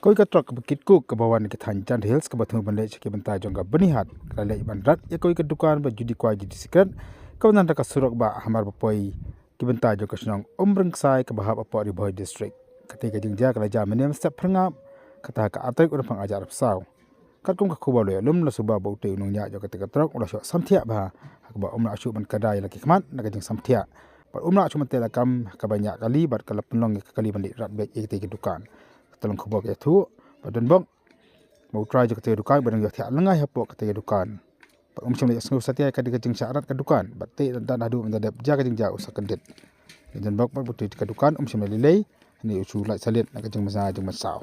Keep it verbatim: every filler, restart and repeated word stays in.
Kawei ka trok kaba kit coke kaba wan na ki thaiñ Jaintia Hills kaba thmu ban leit sha ki bynta jong ka Byrnihat ka la leit ban rat ïa kawei ka dukan ba ju dih kwai ju dih sikret kaba nang da ka surok ba hamar ba poi ki bynta jong ka shnong Umryngksai kaba hap hapoh Ri Bhoi District. Katei ka jingjia ka la jia mynne mynstep phyrngap, kata ha ka ar tarik u Rymphang ar hajar arphew saw. Katkum ka khubor la ïalum, la suba ba utei u nongñiah jong katei ka trok u la shoh samthiah bha ha kaba um lah shuh ban kdai ïa la ki khmat na ka jingsamthiah bad um lah shuh ban tei la kam ha kaba ñiah kali bad ka la pynlong ïa ka kali ban leit rat beit ïa katei ka dukan. Ka tnat khubor ka ïathuh ba don bok ba u trai jong katei ka dukan ba dang ïohthiah lyngngai hapoh katei ka dukan. Bad um shym la ïohsngew satia ïa ka dei ka jingshah rat ka dukan bad tei da haduh mynta dep jia ka jingjia u sa kyndit. Don bok bad ba utei ka dukan um shym la lei lei, hynrei u shu lait salit na ka jingmynsaw jingmynsaw.